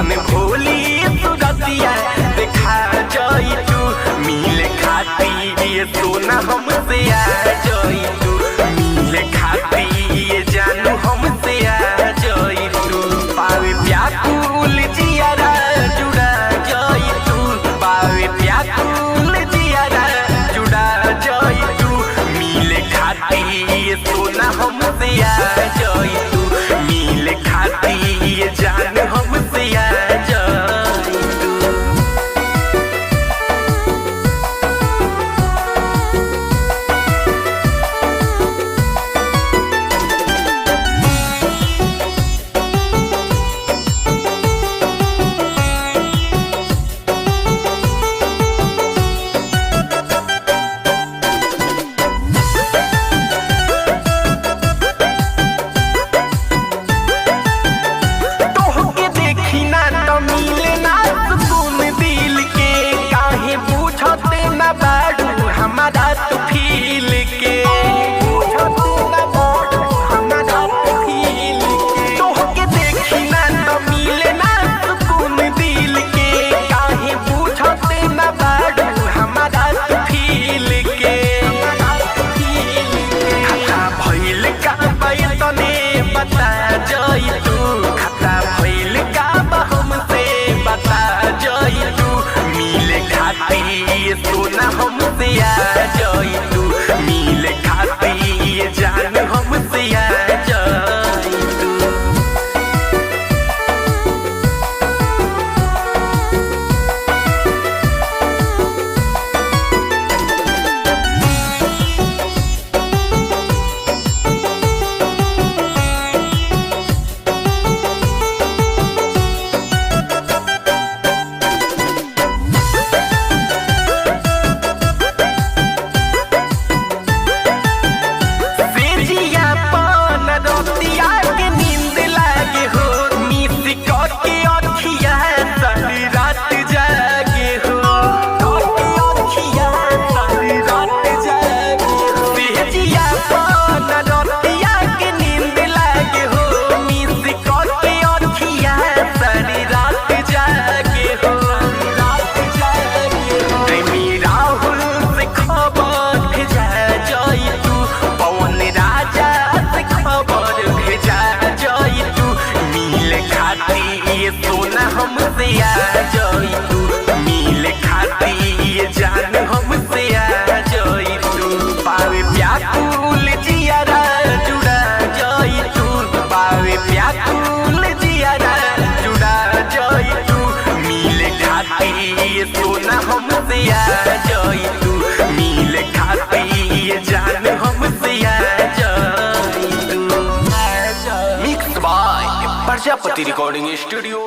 अपन भोली सुरतिया देखा जई तू। मिले खाती ये सोना हमसे आ जई तू, मिले खाती ये जानू हमसे आ जई तू। पावे व्याकुल जियारा जुड़ा जई तू, पावे व्याकुल जियारा जुड़ा जई तू। मिले खाती ये सोना हमसे आ जई तू, मिले खाती ये जान हमसे आ जई तू। तोहके देखी ना तो मिले ना सुकून दिल के, काहे बुझते ना बाड़ू हमारा तू फील के, बुझते ना बाड़ू हमारा तू फील के। तोहके देखी ना तो मिले ना सुकून दिल के, काहे बुझते ना बाड़ू हमारा तू फील के, हमारा तू फील के। खाता भइल का तने बता जई तू, खाता भइल का बा हमसे बता जई तू। मिले खाती ये सोना हमसे आ जई तू, मिले खाती ये जान हमसे आ जई तू। सेजिया पान रतिया के नींद लागे हो, मिस के अखिया सारी रात जागे हो, के अखिया सारी रात जागे हो। सेजिया पान रतिया के नींद लागे हो, मिस के अखिया सारी रात जागे हो, रात जागे हो। प्रेमी राहुल से खबर भेजा जई तू, पवन राजा से खबर भेजा जई तू। मिले खाती ये सोना हमसे आ जई तू, मिले खाती ये जान हमसे आ जई तू। पावे व्याकुल जियारा जुड़ा जई तू, पावे व्याकुल जियारा जुड़ा जई तू। मिले खाती ये सोना हमसे आ जई तू, मिले खाती ये जान हमसे आ जई तू। Mix by Prajapati recording studio,